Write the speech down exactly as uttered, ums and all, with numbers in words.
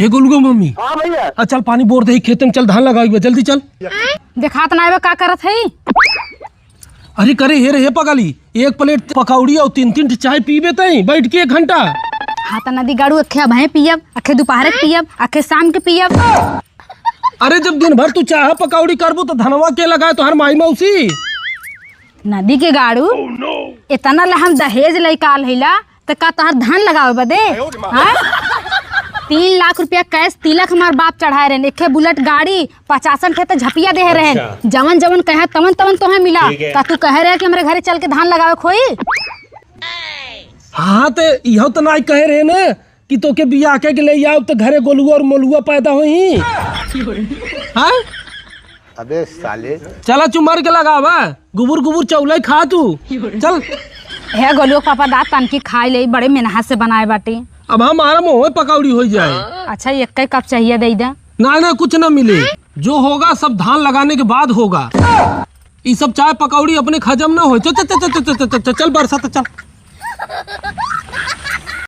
हे गोलुआ मम्मी। हाँ भैया। आ, चल पानी बोर दे खेते में, चल धान लगावे, जल्दी चल। देखात ना बा का करत है। अरे करे, हे रे, हे पगली, एक प्लेट पकौड़ी और तीन तीन ठे चाय पीबे तई बैठ के एक घंटा। हाँ, त नदी गाड़ू अखे अबहे पियब, अखे दोपहर के पियब, अखे शाम के पियब। अरे जब दिन भर तू चाह पकौड़ी करबू तो धनवा के लगाए, तोहर माई मौसी? नदी के गाड़ू, इतना ला हम दहेज लइका आल हइला, त का तोहर धान लगावे बदे? हाँ? तीन लाख रुपया कैश तिलक हमार बाप चढ़ाए रहन, एके बुलेट गाड़ी, पचासन ठे त झपिया देहे रहन। अच्छा। जवन जवन कहे तवन तवन तोहे मिला। ठीक है। का तू कहे रहे कि हमरे घरे चल के धान लगावे खोई? हाँ, ते इहो त नाई कहे रहे न कि तोके बियाह के ले आउब त घरे गोलुआ और मोलुआ पैदा होई। हाँ? अबे साले। चला चुमर के लगावा, गुबुर गुबुर चौलाई खा तू। चल। हे गोलुआ पापा, दा तनकी खाई ले, बड़े मेहनत से बनाए बाटी। अब हमारा मुँह पकौड़ी हो जाए। अच्छा, एक ही कप चाहिए, दे दे। ना ना, कुछ ना मिले, जो होगा सब धान लगाने के बाद होगा। ई सब चाय पकौड़ी अपने खजम ना हो। चल चल चल चल चल चल चल चल चल बरसात चल।